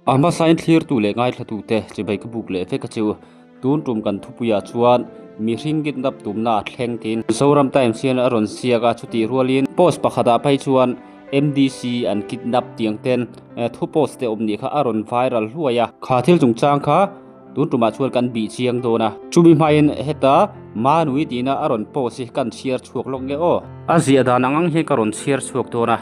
A hmasain thlirtu leh ngaithlatute chibai ka buk leh vek a chu. Tun tum kan thupuiah chuan mihring kidnap tumna a thleng tiin Zoram Times hian a rawn ziak a, chutih rualin post pakhatah phei chuan MDC an kidnap tiang ten thu post te awm nih kha a rawn viral hluai a. Kha thil chungchang kha tun tumah chuan kan bih chiang dawn a. Chumi hmain heta Manui tihna a rawn post hi kan chhiar chhuak lawk nge aw. A ziah dan ang ang hian ka rawn chhiar chhuak dawn a.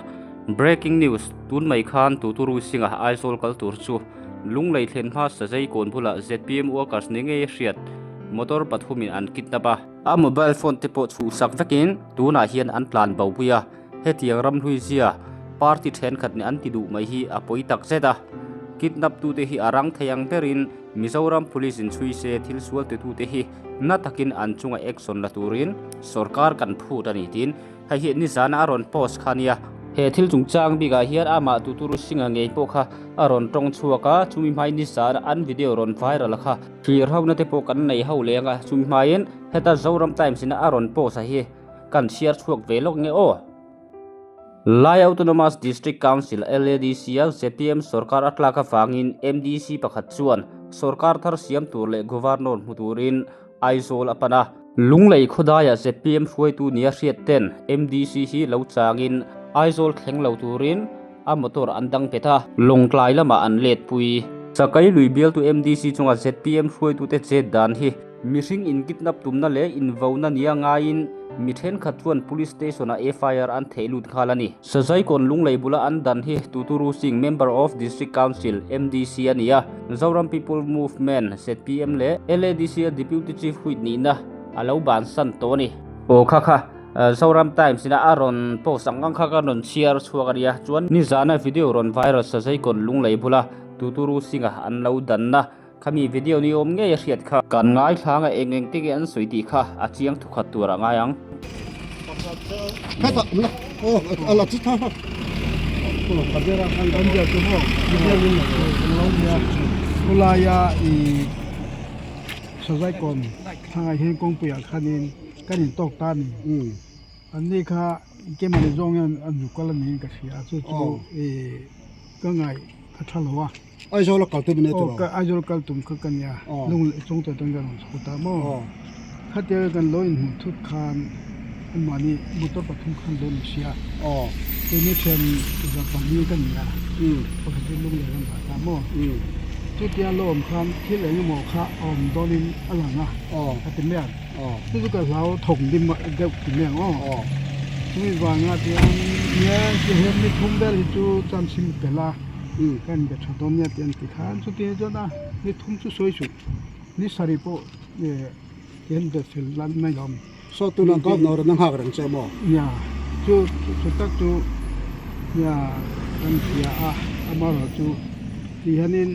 Breaking news, Tun mai khan Tuturu Singh-a Aizawl kal tur chu Lunglei thlen hma Sazei kawn bulah zpm workers ni ngei hriat motor pathumin an kidnap a. A mobile phone te pawh chhuhsak vekin tunah hian an tlan bo pui a, hetiang ramhlui zia party thenkhat nih an ti duh mai hi a pawi tak zet a. Kidnap tute hi a rang thei ang berin Mizoram Police in chhui se thil sual titute hi na takin an chunga action la turin sorkar kan phut a ni tiin Hei hi nizana a rawn post kha nia. He thil chungchang bikah hian amah Tuturu Singh-a ngei pawh kha a rawn tawng chhuak a, chumi hmain nizana an video rawn viral kha thlir hona te pawh kan nei ho leng a, chumi hmain heta Zoram Times ina a rawn post a hi kan chhiar chhuak ve lawk nge aw. Lai Autonomous District Council, LADC, a zpm sorkar a tlak avangin MDC pakhat chuan sorkar thar siam tur leh Governor hmu turin Aizawl a pan a. Lunglei khawdaiah zpm hruaitu nia hriat ten MDC hi lo changin Aizawl thleng lo turin a motor an dang bet a. Lawngtlai lamah an let pui. Chakai lui bialtu MDC chunga zpm hruaitute chet dan hi mihring inkidnap tumna leh invona nia ngaiin mi thenkhat chuan Police Station-ah FIR an theh lut nghal a ni. Sazaikawn Lunglei bula an dan hi Tuturu Singh, Member of District Council, MDC, a ni a, Zoram People Movement, zpm, leh LADC a Deputy Chief Whip nihna a lo bansan tawh a ni. Aw kha kha, Zoram Times ina a rawn post ang ang kha ka rawn chhiar chhuak a nia, chuan nizana video rawn viral Sazaikawn Lunglei bula Tuturu Singh-a an lo danna Khami video ni awm ngei a hriat kha. Kan ngaithlang a eng eng te nge an sawi tih kha a chiang thukhat tur a ngai ang. Aizawl a kal tum ania tiraw? Aw, Aizawl kal tum kha ka nia. Lung leh chung te chuan ka rawn chho ta maw? Khatia kan lo inhmuh thut khan anmahni motor pathum khan lo ni sia. Keini thian za pali ka ni a, pakhat chu lung leh kan dah ta maw? Chutia lo awm khan thil eng emaw kha a awm dawnin a lang a, a ti mai ang. Chu chu ka hlau thawk dim deuh ti mai ang aw. Chumi vanga chuan nia hian ni thum vel hi chu chance hi mi pel a. Ka in be tha dawn nia tih an ti khan chuti chuan a ni thum chu sawi suh ni sarih pawh tihian be fel lan mai lo Saw tuna governor an nghak reng che maw? Nia chu chu tak chu nia kan hria a amaherawh chu tihianin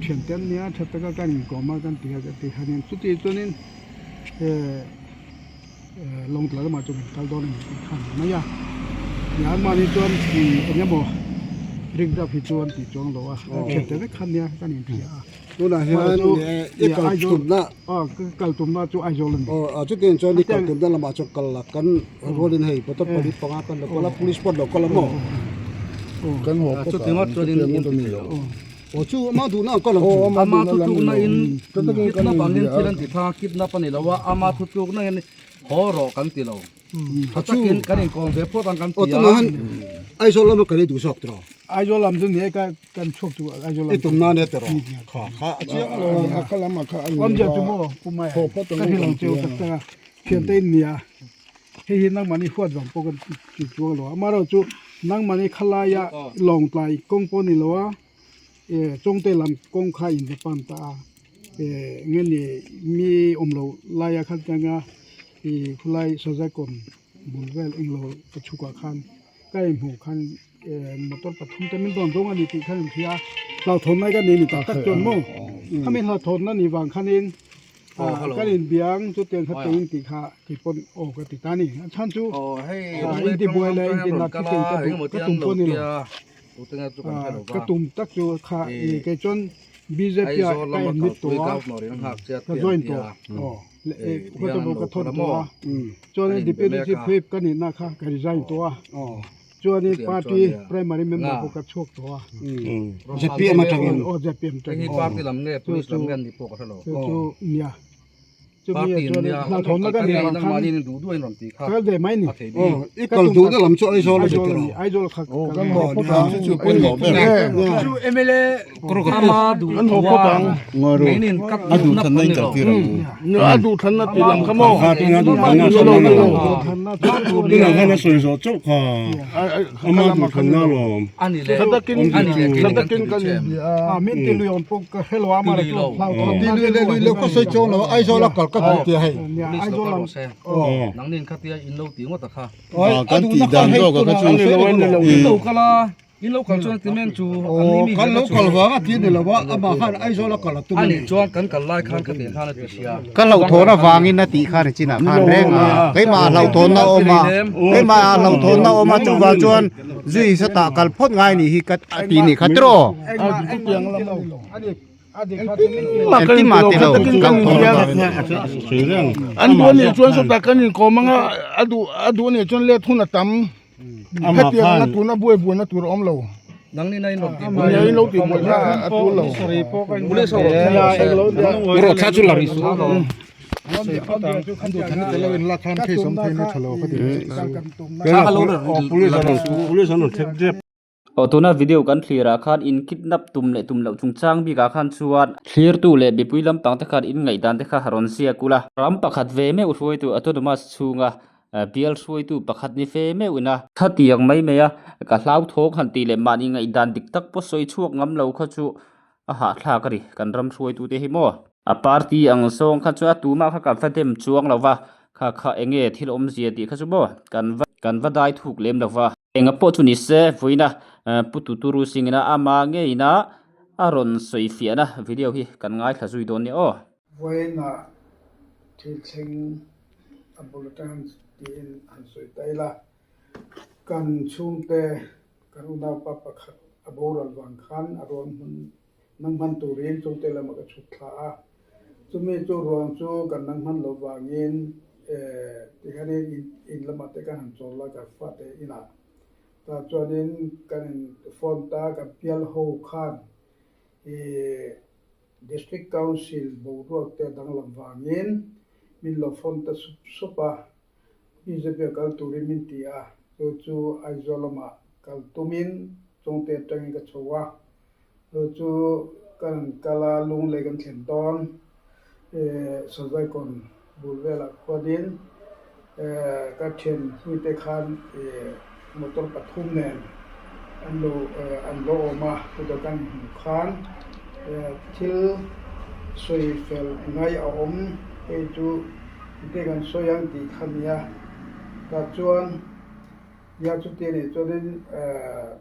thian te an nia tha taka kan inkawm a kan ti a ti hianin chuti chuanin Lawngtlai lamah chuan kan kal dawn a ni tih kha a ni mai a, tihian mahni chuan eng emaw rik dap hi chuan tih chuang lo a, a thian te vek kha nia kan inhria a. Tunah hian i kal tumna aw ka kal tumna chu Aizawl a ni. Aw chutiang chuan i kal tumna lamah chuan kal la kan rualin hei motor pali panga kan lo kal a police pawh an lo kal a maw? Kan haw phawt a ang chutiang ngawt a ni lo. Aw chu ama duhna ang kal ang chu. Ama thutlukna in kidnap angin thil an ti thang a, kidnap a ni lo a, ama thutlukna in haw rawh kan ti lo. Tha takin kan inkawm ve phawt ang kan ti a. Aw tunah hian Aizawl lama kan ei duh zawk tiraw? Aizawl lam chu ni e ka kan chhuak chu Aizawl lam. I tum nan e tiraw? Kha kha a chiang lo a. A kha lam a kha a ni Awmzia chu maw Pu Maia ka hrilh ang cheu tak tak a, thiante in nia hei hi nangmahni huat vang pawh kan ti chuang lo a, amaherawhchu chu nangmahni khalaia Lawngtlai kawng pawh a ni lo a. Chawngte lam kawng kha in va pan ta a nge ni mi awm lo laia khan tanga ih khulai Sazaikawn bul vel englo ka chhukah khan ka inhmuh khan motor pathum te min dawn zawng a ni tih khan in hria a hlauhthawn mai ka nei ni tak tak chuan maw khami hlauhthawnna nih vang khanin kan inbiang chutiang kha tengin tih kha keipawn aw ka ti ta a ni a chhan chu intibuai leh intinat hi ka tum pawh a ni lo. Ka tum tak chu kha i kei chuan bjp ah ka admit tawh a ka join tawh aw ka thawn tawh a chuan deputy chief whip ka nihna kha ka resign tawh a. Chuanin party primary member pawh ka chhuak tawh a. ZPM atangin. Aw ZPM atangin. Hei hi party lam nge police lam nge an nih pawh ka hre lo. Chu chu nia. Chumi Party ah chuanin nia hlauhthawnna ka nih avang khan nangmahni in duh duh in rawn tih kha. Ka kal ve mai ni. A thei bik. I kal duh na lam chu Aizawl a ni tiraw? Aizawl kha Kan haw phawt ang. Chu chu pawimawh ber. Chu MLA Ama duh Kan haw phawt ang. Keinin ka A duh thanna in kal tir ang u. A duh thanna tih lam kha maw? Kha tuna duh thanna a sawi na lo. Tunah khan a sawi zawh chauh kha. Ama duh thanna alawm. Ani leh ani leh keini kan ti lui che em? A min ti lui awm pawh ka hre lo a amah chu hlauhthawn Ti lui leh lui leh ka sawi chuang lo a Aizawl a kal ka duh tia hei. Police lo kal rawh se. Nangni in khatia in lo ti ngawt a kha. Kan tih dan zawk a kha chu. In lo kal a. In lo kal chuan timen chu an ni mi Kan lo kal vang a ti ni lo a, amah khan Aizawl a kal a tum a ni. Ani chuan kan kal lai khan ka tih khan a ti sia. Ka hlauhthawn avangin a tih khan chinah khan reng a, keimah ah hlauhthawnna a awm a, keimah ah hlauhthawnna a awm a, chuvang chuan zui satah kal phawt ngai nih hi ka ti nih kha tiraw. Engtin mah ti lo hlauhthawn avangin. An duh anih chuan sawtah kan inkawm anga a duh a duh anih chuan let hun a tam. Hetiang anga tuna buai buaina tur a awm lo. Nangni na in rawn tih buai. Nia in lo tih buai kha a tul lo. Police ho rawn thleng rawh se. Rawh thla chu la rih suh. An duh than tel lo in lak khan case awm thei na tha lo ka ti. Police an rawn thlep tep. Aw tuna video kan thlir ah khan in kidnap tum leh tum loh chungchang bik ah khan chuan thlirtu leh mipui lampang te khan in ngaihdan te kha rawn ziak ula. Ram pakhat ve meuh hruaitu autonomous chhunga bial hruaitu pakhat ni fe meuh ina. Thatiang mai mai a ka hlauthawng han tih leh mahni ngaihdan dik tak pawh sawi chhuak ngam lo kha chu a hahthlak a ni kan ram hruaitu te hi maw. A party ang zawng kha chu a tumah kha ka va dem chuang lo va kha kha enge thil awmzia tih kha chu maw kan va kan va dai thuk lem lo va. Enga pawh chu ni se vawiina Pu Tuturu Singh-ina ama ngeina a rawn sawi fiahna video hi kan ngaithla zui dawn nia aw. Vawiina thil thleng a bul atang tiin han sawi ta ila, kan chhungte kan unaupa pakhat a boral vang khan a ruang hmun nang hman turin chungte lamah ka chhuk thla a. Chumi chu ruang chu kan nang hman loh vangin tikhanin in lamah te kan han chawl la ka fate inah tah chuanin kan in phone ta kan pial ho khan ih District Council boruak te a danglam vangin min lo phone ta sup sup a, BJP a kal turin min ti a, chu chu Aizawl lamah kal tumin chungte atangin ka chho a, chu chu kan kal a Lunglei kan thlen dawn Sazaikawn bul velah khuanin ka thian hnuite khan motor pathum nen an lo an lo awm a, chutah kan hmuh khan thil sawi fel ngai a awm hei chu engtin kan sawi ang tih kha nia tah chuan nia chuti anih chuanin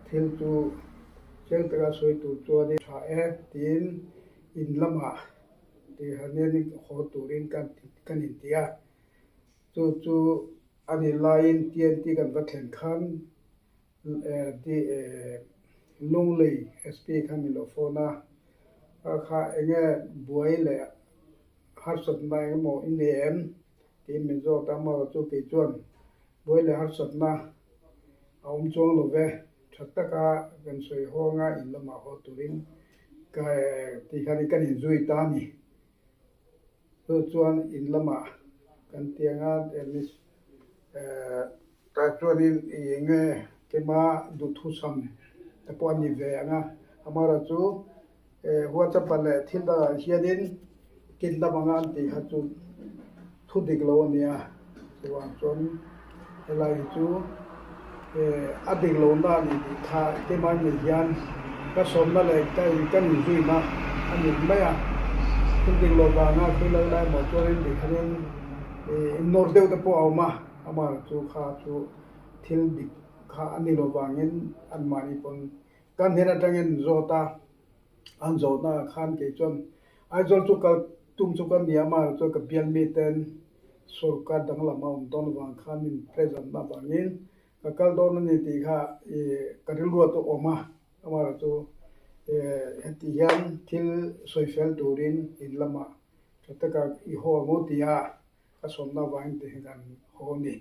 thil chu chiang taka sawi tur chuanin tha e tiin in lamah tih hanin haw turin kan kan inti a chu chu a ni laiin TNT kan va thlen khan Lunglei SP khan min lo phone a a kha enge buai leh harsatna engemaw i nei em tiin min zawt a amaherawhchu chu kei chuan buai leh harsatna a awm chuang lo ve tha taka kan sawi hawng a in lamah haw turin ka tih khan kan inzui ta a ni. Chu chuan in lamah kan tiang a tah chuanin eng nge keima duhthusam te pawh a ni ve ang a, amaherawhchu WhatsApp ah leh thil dangah hianin kin lam anga an tih kha chu thu dik lo a nia, chuvang chuan helai hi chu a dik lo na a ni tih kha keimah ngei hian ka sawmna leh ka in kan inzuina a ni mai a, thil dik lo vanga thil lo lai maw chuanin tih khanin innawr deuh te pawh a awm a, amaherawhchu kha chu thil dik kha a ni lo vangin anmahni pawn kan hnen atangin zawt a. An zawhna ah khan kei chuan Aizawl chu kal tum chu ka ni a, amaherawhchu chuan ka bial miten sorkar danglam a awm dawn avang khan min present na avangin ka kal dawn a ni tih kha ih ka rilru a tawh awm a, amaherawhchu heti hian thil sawi fel turin in lamah tha taka i haw ang u tia ka sawmna avangin ti hian kan haw a ni.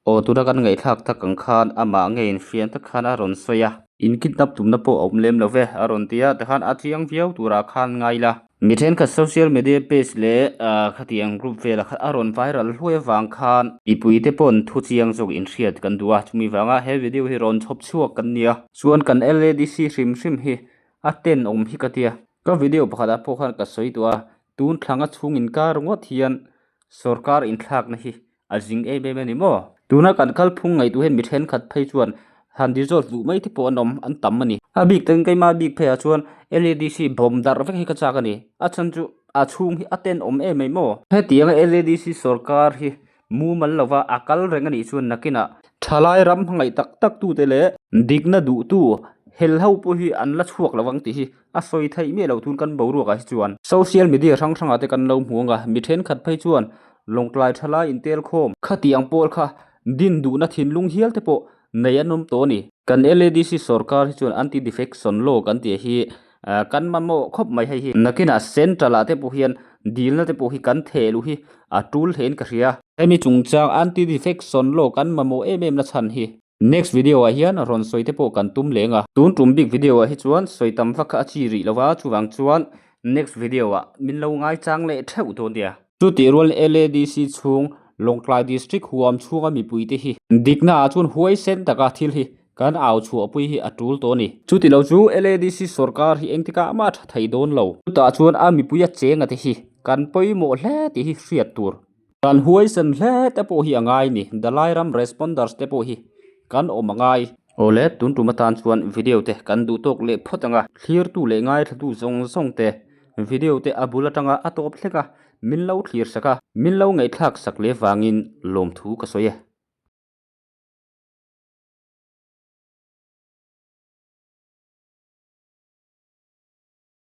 Aw tuna kan ngaihthlak tak ang khan amah ngei infiam tak khan a rawn sawi a. In kidnap tumna pawh a awm lem lo ve a rawn ti a, tikhan a chiang viau turah khan ngai la. Mi thenkhat social media page leh khatiang group velah khan a rawn viral hluai avang khan mipuite pawn thu chiang zawk inhriat kan duh a, chumi vanga he video hi rawn chhawp chhuak kan nia. Chuan kan LADC hrim hrim hi a tenawm hi ka tia. Ka video pakhatah pawh khan ka sawi tawh a, tun thlanga chhung inkar ngawt hian sorkar inthlakna hi a zing em em a ni maw? Tuna kan kalphung ngaihtuah hian mi thenkhat phei chuan han dissolve duh mai te pawh an awm an tam a ni. A bik takin keimah bik pheiah chuan LADC bawm darh vek hi ka chak a ni. A chhan chu a chhung hi a tenawm em mai maw? Hetianga LADC sorkar hi mumal lova a kal reng a nih chuan nakinah thalai ram hmangaih tak tak tute leh dikna duhtu hel ho pawh hi an la chhuak lo ang tih hi a sawi theih miah loh tun kan boruakah hi chuan. Social media hrang hrangah te kan lo hmu ang a, mi thenkhat phei chuan Lawngtlai thalai intel khawm khati ang pawl kha din duhna thinlung hial te pawh nei an awm tawh a ni. Kan LADC sorkar hi chuan anti-defection law kan tih hi kan mamawh khawp mai hei hi. Nakinah central ah te pawh hian dilna te pawh hi kan theh luh hi a tul hlein ka hria. Hemi chungchang anti-defection law kan mamawh em em na chhan hi. Next video ah hian rawn sawi te pawh kan tum leng a. Tun tum bik video ah hi chuan sawi tam vak kha a chi rih lo va, chuvang chuan next video ah min lo ngaichang leh theuh dawn nia. Chutih rual LADC chhung Lawngtlai District huam chhunga mipui te hi dikna ah chuan huaisen taka thil hi kan au chhuahpui hi a tul tawh a ni. Chuti lo chu LADC sorkar hi engtikah mah tha thei dawn lo. Chutah chuan a mipui a chenga te hi kan pawimawh hle tih hi hriat tur. Kan huaisen hle te pawh hi a ngai ni, Dalai ram responders te pawh hi kan awm a ngai. Awle, tun tum atan chuan video te kan duh tawk leh phawt ang a, thlirtu leh ngaithlatu zawng zawng te video te a bul atanga a tawp thleng a, min lo thlir sak a, min lo ngaihthlak sak leh vangin lawmthu ka sawi e.